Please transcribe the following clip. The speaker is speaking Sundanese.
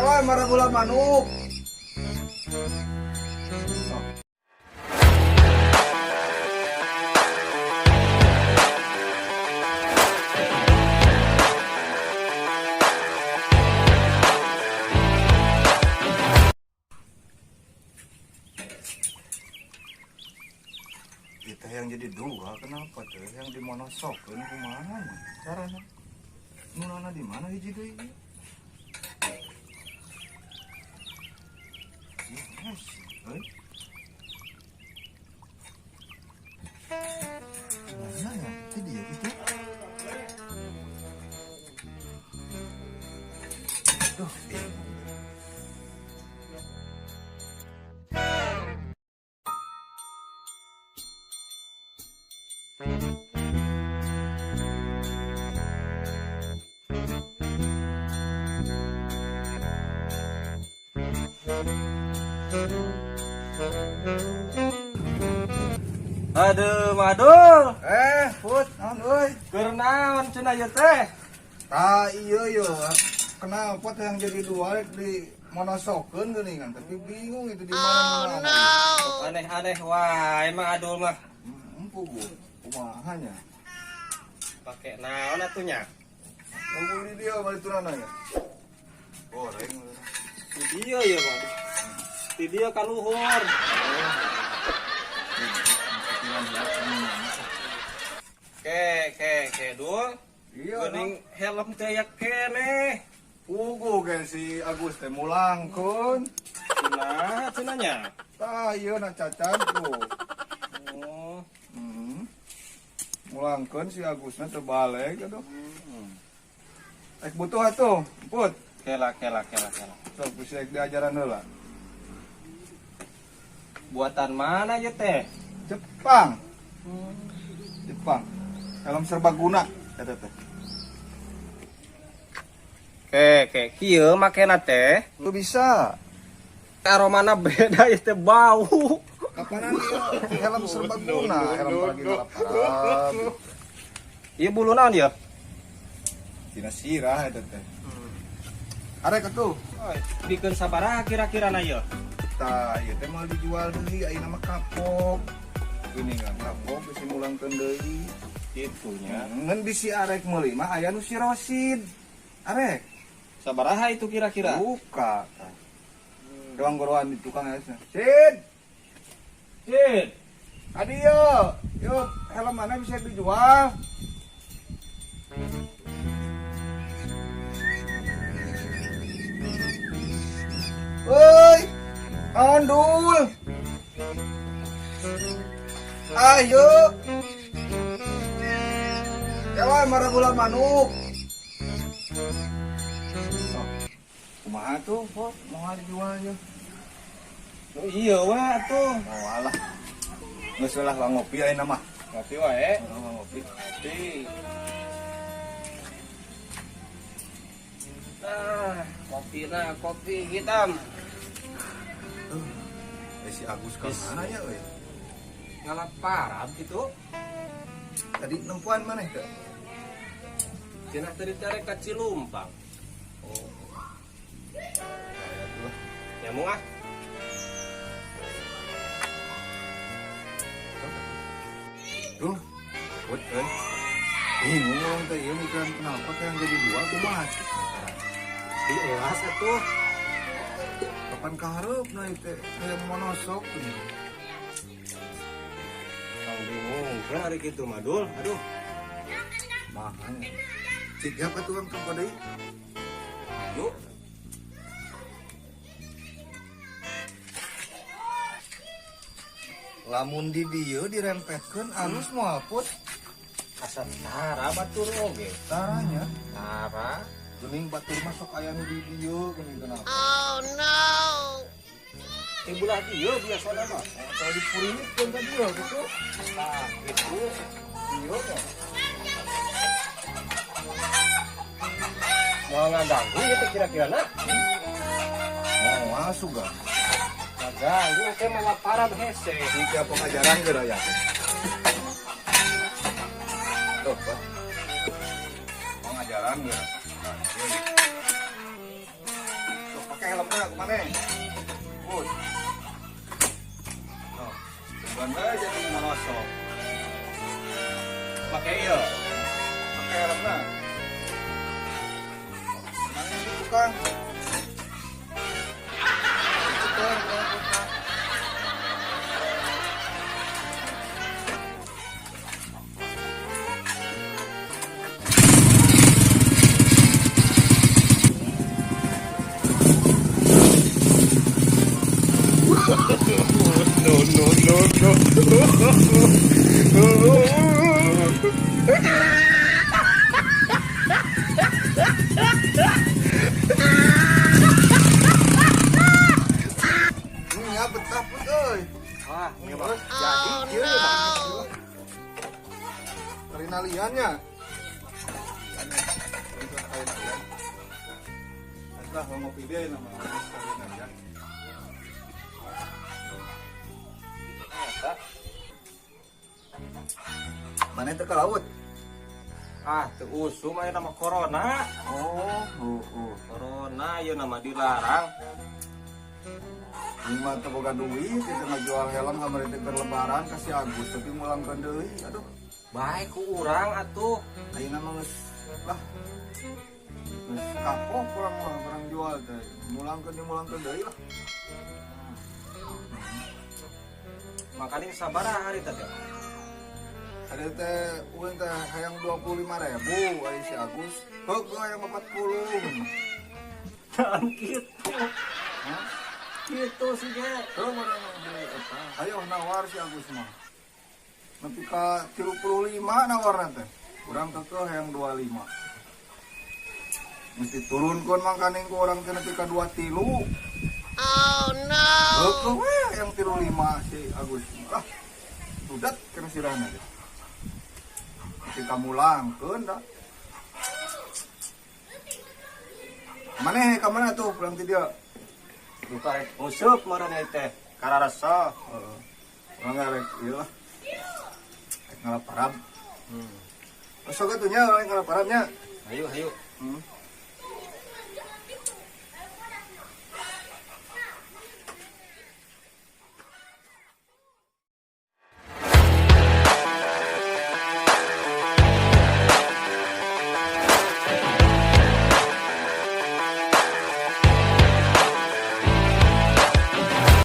Kewa maragula manuk. Kita yang jadi dua, kenapa tuh? Yang di monosok ini kumaha nya? Caranya? Nunana di mana hiji deui? Yes, euy. Mana ya? Itu dia gitu. Duh, bingung. Aduh, madul. Eh, Put, naon euy? Keur naon cenah ieu teh? Ah, iya iya. Kenapa tuh yang jadi dua rek di monosokeun geuningan, tapi bingung itu di mana mana. Aneh-aneh wae emang adul mah. Pugu. Kumaha nya? Pake naon atuh nya? Nunggu di dia balik turana ya. Goreng. Di dieu ieu mah. Di dieu ka luhur. Ke ke ke dul. Iya, Geuning helm teh aya keneh. Pugu ge si Agus teh mulangkeun. Cenah cenah nya. Tah ieu na cacan tuh. Oh. Mulangkeun si Agusna teu balik atuh. Ek butuh atuh, Put. Kela kela kela kela. Sok bisa ek diajaran heula. Buatan mana ieu teh? Jepang. Jepang. Helm serbaguna eta teh. Ke ke kieu makena teh. Lu bisa. Aromana beda ieu teh bau. Kapanan ieu helm serbaguna, helm lagi ngalap-ngalap. Ieu bulu naon ieu? Tina sirah eta teh. Arek atuh. Bikeun sabaraha kira-kira na ieu? Tah, ieu teh moal dijual deui ayeuna mah kapok. Geuningan kapok bisi mulangkeun deui. Kitu nya. Ngan bisi arek meuli mah aya nu si Rosid. Arek. Sabaraha itu kira-kira? Buka. Tah. Doang goroan di tukang ya. Sid. Sid. Adi yo, yo helm mana bisa dijual? Woi, ondul. Ayo. Kewa maragula manuk. Oh, kumaha tuh, Pok? Mau dijualnya? Oh, iya we atuh. Oh, alah. Geus lah ngopi ayeuna mah. Ngopi wae. Oh, ngopi. Ngopi. Nah, kopi nah, kopi hitam. Si Agus ka mana ya euy? Ngalaparab gitu. Tadi nempuan maneh teh? Cenah tadi tarik ka Cilumpang. Oh. Aya tuh lah. Nyamung ah. Duh, Put euy. Bingung urang teh ieu mikiran kenapa teh yang jadi dua kumaha sih? Dielas atuh. Kapan kahareupna ieu teh hayang monosok geuning. Kang bingung kan hari kitu mah dul. Aduh. Makanya. Cik ya ka tukang ka deui. Yuk. Lamun di dieu dirempetkeun alus moal Put. Asa tara batur oge. Taranya. Tara. Geuning batur mah sok aya nu di dieu geuning kenapa. Di bulah dieu biasana mah. Atau dipuringitkeun ka dieu gitu. Tah, gitu. Dieu mah. Moal ngaganggu ieu teh kira-kira na. Moal suga. Ngaganggu teh malah parab hese. Jika pengajaran geura ya. Tuh, Pak. Pengajaran geura. Nah, ieu. Sok maneh. Bos. Oh, bukan aja jadi monosok. Pakai iya. Pakai helmna. Mana ini tukang? Tukang, tukang, tukang. No, no, no, no. Ya betah pun euy. Wah, ini Bang. Jadi kieu ya, Bang. Karinaliannya. Entah mau ngopi deh nama karinalian. Eta. Mana itu ke laut? Ah, teu usum aya nama corona. Oh, oh, oh. Corona ieu nama dilarang. Ini mah teu boga duit, kita ngajual helm kamari teh keur lebaran ka si Agus tapi mulangkeun deui. Aduh, Bae ku urang atuh. Ayeuna mah geus lah. Geus kapok kurang mah kurang jual teh. Mulangkeun dimulangkeun deui lah. Makaning sabaraha hari teh? Ada teh uang teh hayang 25.000 ari si Agus. Heuk hayang 40. Dan kitu. Hah? Kitu sih ge. Heuh mah beli eta. Ayo nawar si Agus mah. Nepi ka 35 nawarna teh. Urang kekeuh hayang 25. Mesti turunkeun mangkaning ku urang teh nepi ka 23. Oh no! Heukeun we hayang 35 si Agus. Ah. Sudat kana sirahna teh. Nepi ka mulangkeun da. Maneh ka mana tuh pulang ti dieu? Duka rek useup meureun ieu teh. Kararesa. Heeh. Urang rek ieu lah. Rek ngalaparab. Sok atuh nya urang ngalaparabnya. Ayo, ayo.